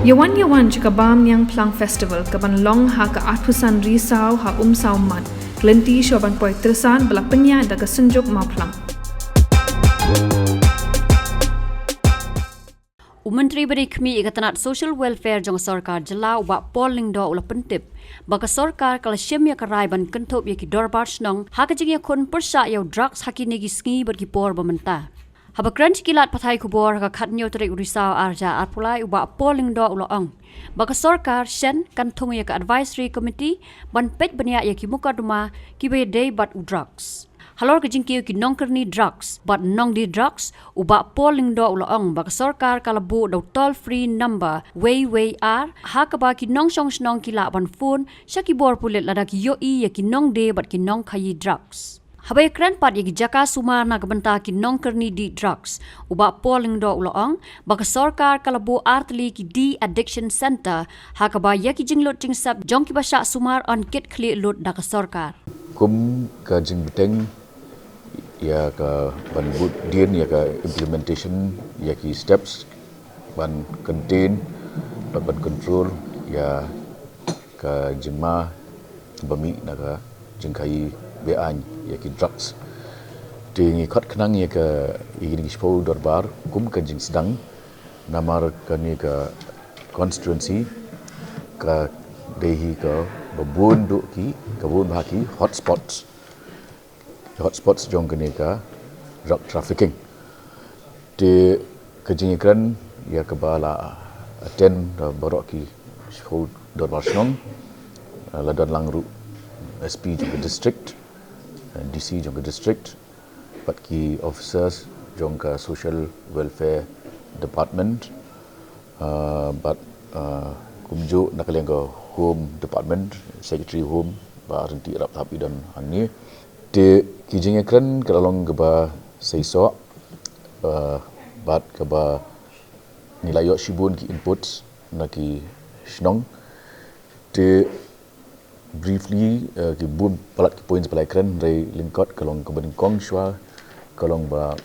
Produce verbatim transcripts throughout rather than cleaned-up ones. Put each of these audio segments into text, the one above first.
Ïawan ïawan jaka Bam Niang Phlang Festival ka ban long ha ka arphew san Risaw ha Umsaw Mat, ka lynti shuwa ban poi Tyrsan ba la pynïaid da ka Synjuk Mawphlang. U Myntri ba dei khmih ïa ka tnat Social Welfare jong ka sorkar jylla u Bah Paul Lyngdoh u la pyntip ba ka sorkar ka la shim ïa ka rai ban kynthup ïa ki dorbar shnong ha ka jingïakhun pyrshah ïa u drugs ha kine ki sngi bad ki por ba mynta. Haba kren sha ki lad pathai khubor ha ka khathynñiew tarik u Risaw arhajar arphew lai, u Bah Paul Lyngdoh u la ong ba ka sorkar shen kan thung ïa ka advisory committee ban peit bniah ïa ki mukotduma kiba ïadei bad u drugs. Halor ka jingkiew ki nongkyrni drugs bad nongdie drugs, u Bah Paul Lyngdoh u la ong ba ka sorkar ka la buh da u toll free number wei wei ar, ha kaba ki nongshong shnong ki lah ban phone sha ki bor pulit lada ki ïohi ïa ki nongdie bad ki nongkhaïi drugs. Haba ïakren pat ïa ki jaka sumar na ka bynta ki nongkyrni dih drugs, u Bah Paul Lyngdoh u la ong ba ka sorkar ka la buh artylli ki de-addiction centre, ha kaba ïa ki jinglut jingsep jong kiba shah sumar yn kit khlieh lut da ka sorkar. Kum ka jingbteng ïa ka ban bud dien ïa ka implementation ïa ki steps ban contain bad ban control ïa ka jingma ba mih na ka jingkhaïi be-aiñ ïa ki drugs. Te ngi khot khnang ïa ka, ïa kine ki shiphew dorbar kum ka jingsdang, namar kane ka constituency ka dei hi kaba bun duh ki, ka bun bha ki hotspots, hotspots jong kane ka drug trafficking. Te ka jingïakren ïa kaba la attend da baroh ki shiphew dorbar shnong, la don lang ruh S P jong ka district, D C jong ka district, bad ki officers jong ka Social Welfare Department, uh, bad, uh, kumjuh na ka liang ka Home Department, Secretary Home, Bah Rynti Rapthap i don hangne. Te ki jingïakren ka la long kaba seisoh, uh, bad kaba ngi la ïoh shibun ki inputs na ki shnong. Te briefly, uh, ki bun palat ki points ba la ïakren, hynrei lyngkot ka long kaba nyngkong shuwa ka long ba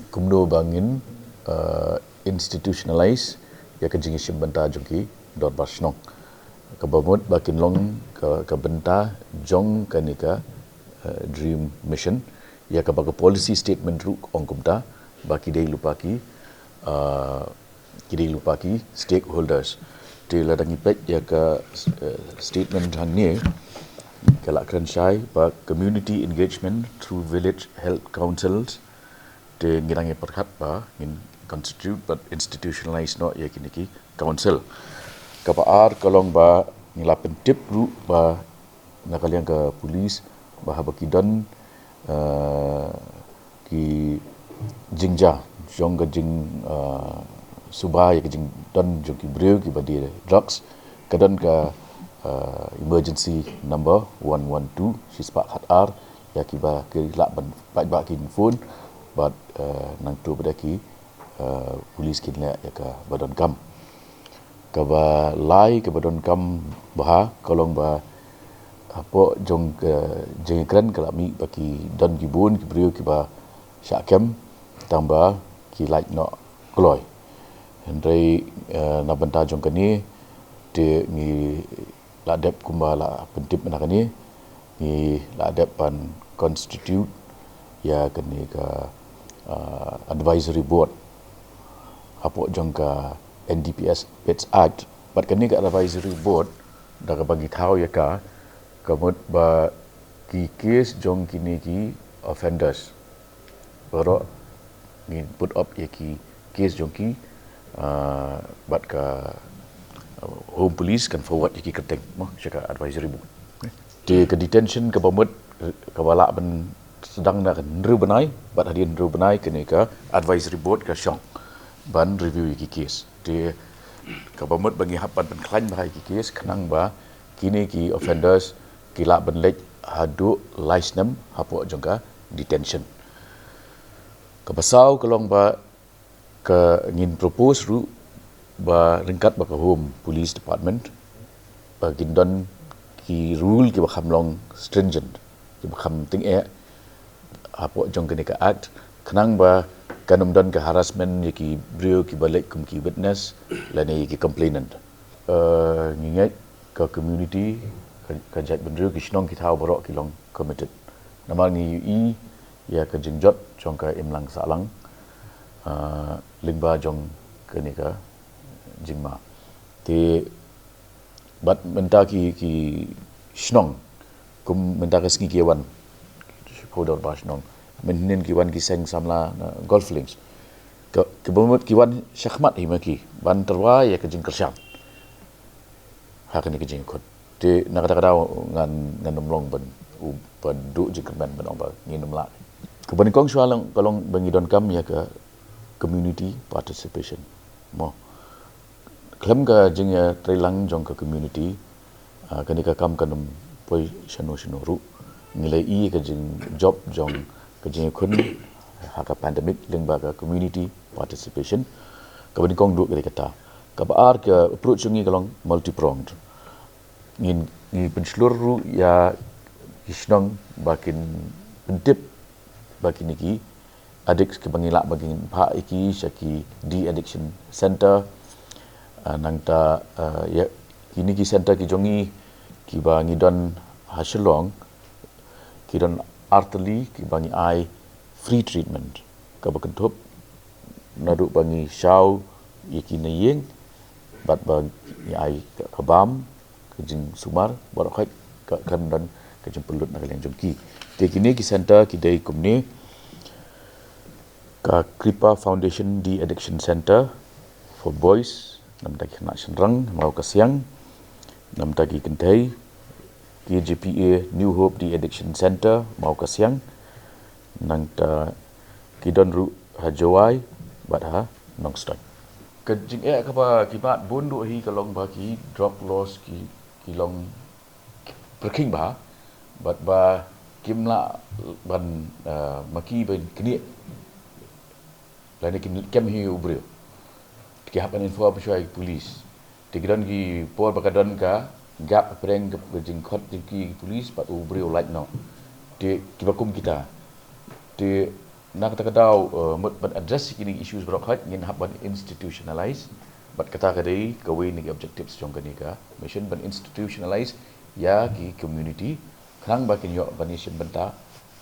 kumno ba ngin, uh, institutionalize ïa ka jingïashim bynta jong ki dorbar shnong, kaba mut ba kin long ka, ka bynta jong kane ka, uh, DREAM Mission, ïa kaba ka policy statement ruh ka ong kumta, ba ki dei lypa ki, uh, ki dei lypa ki stakeholders. Te lada ngi peit ïa ka, uh, statement hangne, ka la kren shai ba community engagement through village health councils. Te ngi dang ïa pyrkhat ba ngin constitute bad institutionalize noh ïa kine ki council. Kaba ar ka long ba ngi la pyntip ruh ba na ka liang ka police ba haba ki don, uh, ki jingjia jong ka jing, uh, suba ïa ka jingdon jong ki briew kiba die drugs, ka don ka, uh, emergency number one one two, shispah khatar, ïa kiba ki lah ban paidbah kin phone bad, uh, nangta bad ki, uh, police kin leh ïa kaba donkam. Kaba lai kaba donkam bha ka long ba hapoh jong ka jingïakren ka la mih ba ki don ki bun ki briew kiba shah kem tang ba ki lait noh kloi. Hynrei, eh, na bynta jong kane te ngi la dep kumba la pyntip mynta kane, ngi la dep ban constitute ïa kane ka, ah, advisory board hapoh jong ka N D P S PACT Act. Bad kane ka advisory board da kaba ngi thaw ïa ka, ka mut ba ki case jong kine ki offenders baroh ngin put up ïa ki case jong ki, ah, bad ka, ah, Home Police kan forward ïa ki kyrteng mo sha ka advisory board. Te ka detention kaba mut kaba lah ban sdang na ka hynriew bnai, bad hadien hynriew bnai kane ka advisory board ka shong ban review ïa ki case. Te kaba mut ba ngi hap ban pynkhlaiñ bha ïa ki case khnang ba kine ki offenders ki lah ban leit haduh lai snem hapoh jong ka detention. Kaba saw ka long ba ka ngin propose ruh ba ryngkat bad ka Home Police Department ba kin don ki rule kiba kham long stringent, kiba kham tyngeh hapoh jong kane ka act, khnang ba Kan ym don ka harassment ïa ki briew kiba leit kum ki witness lane ïa ki complainant. Eh, ngi ngeit ka community, ka, ka jaitbynriew, ki shnong ki thaw baroh ki long committed. Namar ngi ïohi ïa ka jingjot jong ka imlang sahlang, eh, lyngba jong kane ka jingma. Te bad mynta ki, ki shnong, kum mynta ka sngi ki wan shiphew dorbar shnong, mynhynnin ki wan ki seng samla na Golf Links. Ka, kaba mut ki wan shakhmat hi ma ki ban tyrwa ïa ka jingkyrshan ha kane ka jingïakhun. Te na kata ka daw ngan, ngan ym long ban, u, ban duh jingkyrmen ban ong ba ngin ym lah. Kaba nyngkong shuwa long, ka long ba ngi donkam ïa ka community participation. Mo. Khlem ka jingïatreilang jong ka community, ah, kane ka kam kan ym poi shano shano ruh. Ngi la ïohi ka jingjop jong ka jingïakhun ha ka pandemic lyngba ka community participation. Kaba nyngkong duh ka dei kata. Kaba ar, ka approach jong ngi ka long multi-pronged. Ngin, ngi pynshlur ruh ïa ki shnong ba kin pyntip ba kine ki addicts kiba ngi lah ba ngin phah ïa ki sha ki de-addiction center. Ah, nangta, ah, ïa kine ki center ki jong ngi kiba ngi don ha Shillong, ki don artylli kiba ngi ai free treatment, kaba kynthup naduh ba ngi shaw ïa ki na ïing bad ba ngi ai ka, ka bam, ka jingsumar, baroh khoit ka, kan don ka jingpynlut na ka liang jong ki. Te kine ki center ki dei kumne: ka Kripa Foundation De-Addiction Center for Boys, namta ki khynnah shynrang, Mawkasiang, namta ki kynthei, K J P A New Hope De-Addiction Center, Mawkasiang, nangta ki don ruh ha Jowai bad ha Nongstoiñ. Ka jingeh kaba ki mad bun duh hi ka long ba ki drug laws ki, ki long pyrkhing bha, bad ba kim lah ban, eh, ma ki ban knieh lane kin kem hi u briew. Te ki hap ban inform shuwa ïa ki police. Te ki don ki por ba ka don ka gap hapdeng ka jingkhot jong ki police bad u briew lait noh. Te kiba kum kita. Te na kata ka daw, eh, mut ban address ïa kine ki issues baroh khoit ngin hap ban institutionalize. Bad kata ka dei kawei na ki objectives jong kane ka mission, ban institutionalize ïa ki community khnang ba kin ïoh ban ïashim bynta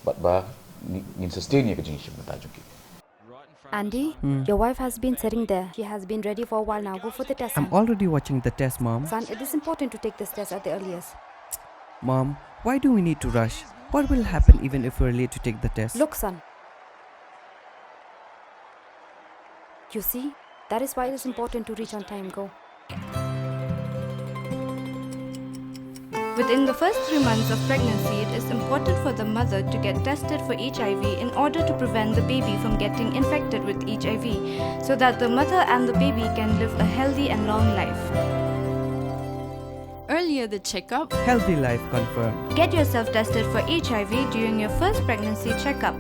bad ba ngi, ngin sustain ïa ka jingïashim bynta jong ki. Andy, your wife has been sitting there. She has been ready for a while now. Go for the test, son. I'm already watching the test, Mom. Son, it is important to take this test at the earliest. Mom, why do we need to rush? What will happen even if we're late to take the test? Look, son. You see, that is why it is important to reach on time. Go. Within the first three months of pregnancy, it is important for the mother to get tested for H I V in order to prevent the baby from getting infected with H I V, so that the mother and the baby can live a healthy and long life. Earlier the checkup, healthy life confirmed. Get yourself tested for H I V during your first pregnancy checkup.